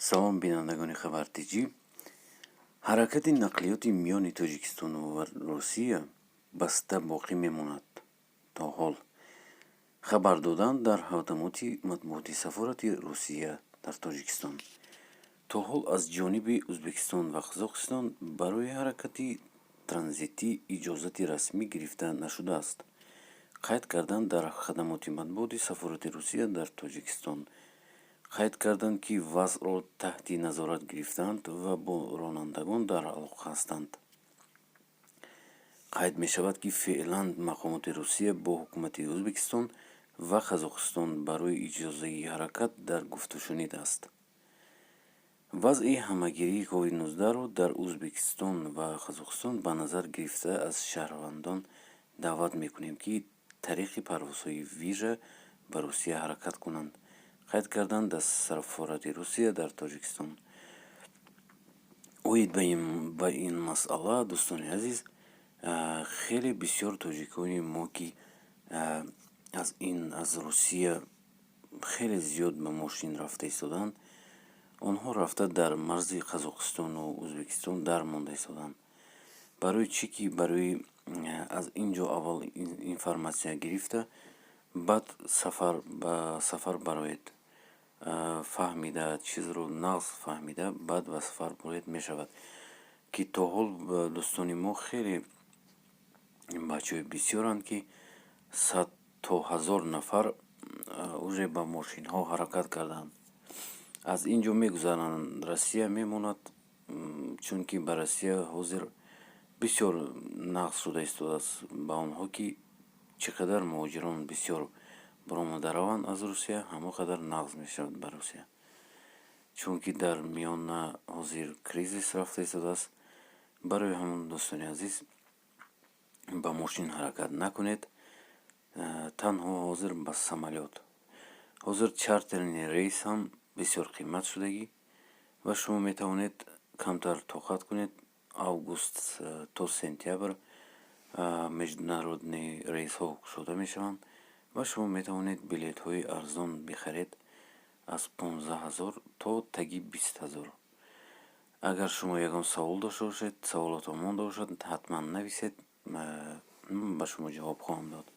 Салом, бинандагони Хабар Тҷ. Ҳаракати нақлиёти миёни Тоҷикистону ва Русия баста боқӣ мемонад то ҳол, хабар доданд дар хадамоти матбуоти сафорати Русия дар Тоҷикистон. То ҳол аз ҷониби Ӯзбекистон ва Қазоқистон барои ҳаракати транзитӣ иҷозати расмӣ гирифта нашудааст, қайд карданд дар хадамоти матбуоти сафорати Русия дар Тоҷикистон. Қайд карданд, ки вазъро таҳти назорат гирифтаанд ва бо ронандагон дар алоқа ҳастанд. Қайд мешавад, ки феълан мақомоти Русия бо ҳукумати Ӯзбекистон ва Қазоқистон барои иҷозаи ҳаракат дар гуфтушунид аст. Вазъи ҳамагирии COVID-19-ро дар Ӯзбекистон ва Қазоқистон ба назар гирифта, аз шаҳрвандон даъват мекунем, ки тариқи парвозҳои вижа ба Русия ҳаракат кунанд, қайд карданд дар сафорати Русия дар Тоҷикистон. Оид ба ин масъала, дӯстони азиз, хеле бисёр тоҷикони мо, ки аз Русия хеле зиёд ба мошин рафта истодаанд, онҳо рафта дар марзи Қазоқистону Ӯзбекистон дар монда истодаанд. Барои чӣ ки барои аз ин ҷо аввал информация гирифта, баъд ба сафар бароед. Фаҳмида, чизро нағз фаҳмида, баъд ба сафар бароед мешавад, ки то ҳол дӯстони мо хеле бачаҳои бисёранд, ки 100 то 1000 нафар уже ба мошинҳо ҳаракат карданд. Аз ин ҷо мегузаранд, Россия мемонад, чунки ба Россия ҳозир бисёр нағз шуда истодааст ба онҳо, ки чӣ қадар муҳоҷирон бисёр баромада раванд аз Русия, ҳамон қадар нағз мешавад ба Русия, чунки дар миёна ҳозир кризис рафта истодааст. Барои ҳамон, дӯстони азиз, ба мошин ҳаракат накунед, танҳо ҳозир ба самолёт. Ҳозир чартерный рейс ҳам бисёр қимат шудагӣ ва шумо метавонед камтар тоқат кунед. Август то сентябр международный рейсҳо кушода мешаванд ва шумо метавонед билетҳои арзон бихаред, аз 15 000 то таги 20 000. Агар шумо ягон савол дошта бошед, саволотон монда бошад, ҳатман нависед, ман ба шумо ҷавоб хоҳам дод.